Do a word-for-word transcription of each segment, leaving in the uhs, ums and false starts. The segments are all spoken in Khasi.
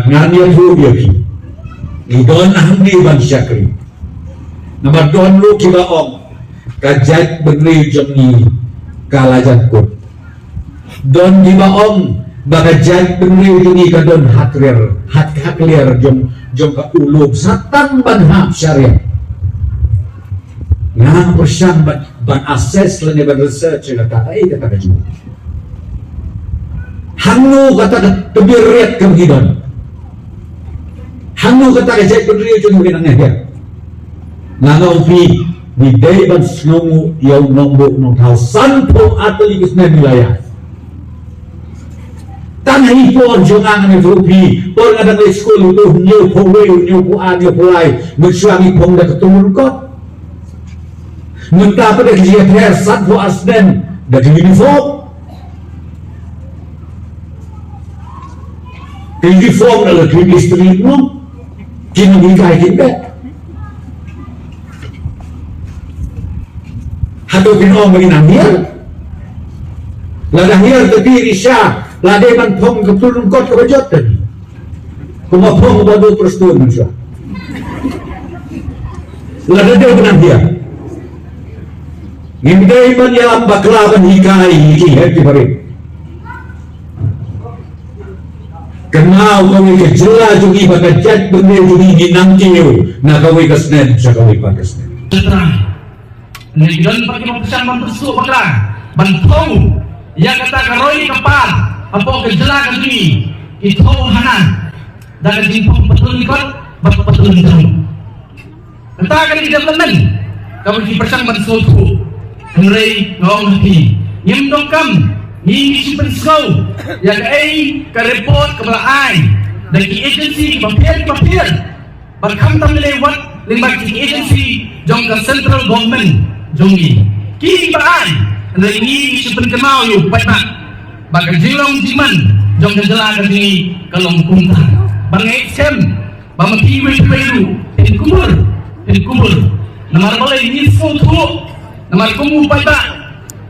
Ngan ïathuh ïa phi. Ngi don hangne ban shakri. Namar don ruh kiba ong ka jaitbynriew jong ngi ka la jan kut. Don kiba ong ba ka jaitbynriew jong ngi ka don hakrier, hak haklier jong, jong ka u lum sa tang ban hap sha riat. Nga pyrshang ban, ban assess lane ban research ïa kata, eh, kata ka jong ngi. Hangno kata ka tbit riat ka ngi don? Hangno kata ka jaitbynriew jong ngi nang hiar? Nga ong phi, ngi dei ban sngewnguh ïa u nongbuh nongthaw sanphew ar tylli ki snem ngi la ïaid. Tang ha i por jong nga, ngan ïathuh phi, por nga dang leit skul, u hynñiewphew wei, hynñiewphew ar, hynñiewphew lai, mynshuwa ngi phong da ka kynthun ryngkot. Mynta pat da ki jingïapher sanphew ar snem da ki uniform. Ka uniform da la ki istri mo. Kin nang hikai kin beh. Hato kin ong ba kin nang hiar? Lada hiar te phi Risha, lada dei ban phong ka kynthun ryngkot kaba jot te phi. Kumba phong ba dei Prestone mynshuwa. Lada dei ban nang hiar. Ngim dei ban ïalam bakla ban hikai ïa ki hep ki barit. Kynmaw kawei ka jylla jong ngi bad ka jaitbynriew jong ngi, ngi nang kiew na kawei ka snem sha kawei pat ka snem. Te trai. Ngi don pat kiba pyrshang ban pyrshah bakla ban thew ïa kata ka roi ka par hapoh ka jylla ka jong ngi. Ki thew hana da ka jingpynpatlun kot bad patlun jong. Kata ka dei development kaba ki pyrshang ban sngewthuh. Hynrei nga ong ha phi, ngim donkam, ngi ngi shu pynsngew ïa kaei ka report kaba la ai da ki agency kiba pher kiba pher. Bad khamtam lei wat lyngba ki agency jong ka central government jong ngi kiba ai. Hynrei ngi ngi shu pynkynmaw ïa u paidbah ba ka jinglong jingman jong ka jylla ka jong ngi ka long kumta. Ba ngi skhem ba ma phi wei phi wei ruh phin kubur, phin kubur. Namar balei? Ngi sngewthuh namar kum u paidbah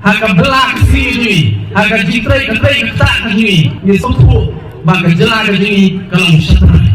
ha ka bylla ka sngi ka jong ngi, ha ka jingtrei ka trei ka ktah ka jong ngi, ngi sngewthuh ba ka jylla ka jong ngi ka long shatrai.